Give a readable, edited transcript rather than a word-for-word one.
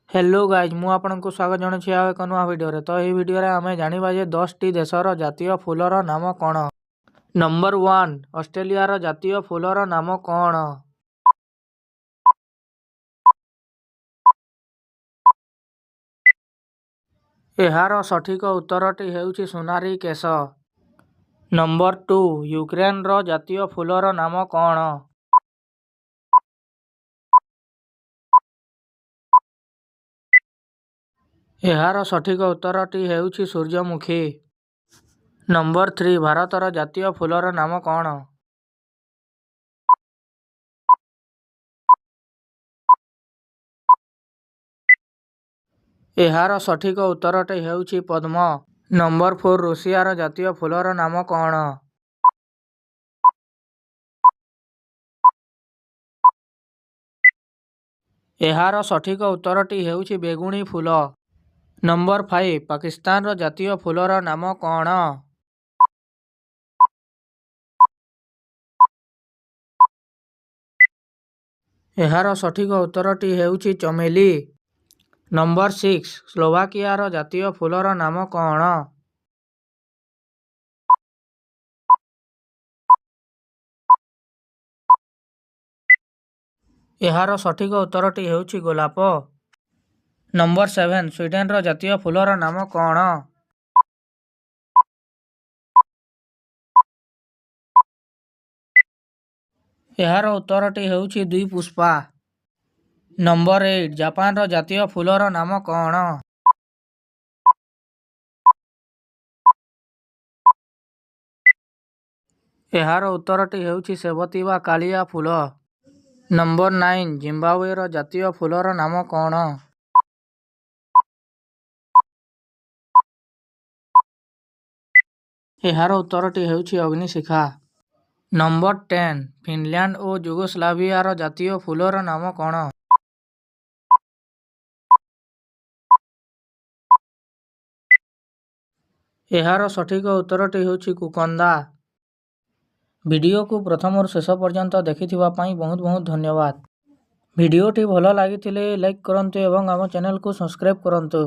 Hello guys, ମୁଁ ଆପଣଙ୍କୁ ସ୍ୱାଗତ ଜଣାଉଛି ଆଉ ଏକ ନୂଆ ଭିଡ଼ିଓରେ। ତ ଏହି ଭିଡ଼ିଓରେ ଆମେ ଜାଣିବା ଯେ 10ଟି ଦେଶର ଜାତୀୟ ଫୁଲର ନାମ କ'ଣ। ନମ୍ବର 1, ଅଷ୍ଟ୍ରେଲିଆର ଜାତୀୟ ଫୁଲର ନାମ କ'ଣ? ଏହାର ସଠିକ ଉତ୍ତରଟି ହେଉଛି ସୁନାରୀ କେଶ। ନମ୍ବର 2, ୟୁକ୍ରେନର ଜାତୀୟ ଫୁଲର ନାମ କ'ଣ? ଏହାର ସଠିକ ଉତ୍ତରଟି ହେଉଛି ସୂର୍ଯ୍ୟମୁଖୀ। ନମ୍ବର 3, ଭାରତର ଜାତୀୟ ଫୁଲର ନାମ କ'ଣ? ଏହାର ସଠିକ ଉତ୍ତରଟି ହେଉଛି ପଦ୍ମ। ନମ୍ବର 4, ରୁଷିଆର ଜାତୀୟ ଫୁଲର ନାମ କ'ଣ? ଏହାର ସଠିକ ଉତ୍ତରଟି ହେଉଛି ବେଗୁଣି ଫୁଲ। ନମ୍ବର 5, ପାକିସ୍ତାନର ଜାତୀୟ ଫୁଲର ନାମ କ'ଣ? ଏହାର ସଠିକ ଉତ୍ତରଟି ହେଉଛି ଚମେଲି। ନମ୍ବର 6, ସ୍ଲୋଭାକିଆର ଜାତୀୟ ଫୁଲର ନାମ କ'ଣ? ଏହାର ସଠିକ ଉତ୍ତରଟି ହେଉଛି ଗୋଲାପ। ନମ୍ବର 7, ସ୍ୱିଡେନର ଜାତୀୟ ଫୁଲର ନାମ କ'ଣ? ଏହାର ଉତ୍ତରଟି ହେଉଛି ଦ୍ୱିପୁଷ୍ପା। ନମ୍ବର 8, ଜାପାନର ଜାତୀୟ ଫୁଲର ନାମ କ'ଣ? ଏହାର ଉତ୍ତରଟି ହେଉଛି ସେବତୀ ବା କାଳିଆ ଫୁଲ। ନମ୍ବର 9, ଜିମ୍ବାୱେର ଜାତୀୟ ଫୁଲର ନାମ କ'ଣ? ଏହାର ଉତ୍ତରଟି ହେଉଛି ଅଗ୍ନିଶିଖା। ନମ୍ବର 10, ଫିନଲ୍ୟାଣ୍ଡ ଓ ଯୁଗୋସ୍ଲାଭିଆର ଜାତୀୟ ଫୁଲର ନାମ କ'ଣ? ଏହାର ସଠିକ ଉତ୍ତରଟି ହେଉଛି କୁକନ୍ଦା। ଭିଡ଼ିଓକୁ ପ୍ରଥମରୁ ଶେଷ ପର୍ଯ୍ୟନ୍ତ ଦେଖିଥିବା ପାଇଁ ବହୁତ ବହୁତ ଧନ୍ୟବାଦ। ଭିଡ଼ିଓଟି ଭଲ ଲାଗିଥିଲେ ଲାଇକ୍ କରନ୍ତୁ ଏବଂ ଆମ ଚ୍ୟାନେଲକୁ ସବସ୍କ୍ରାଇବ୍ କରନ୍ତୁ।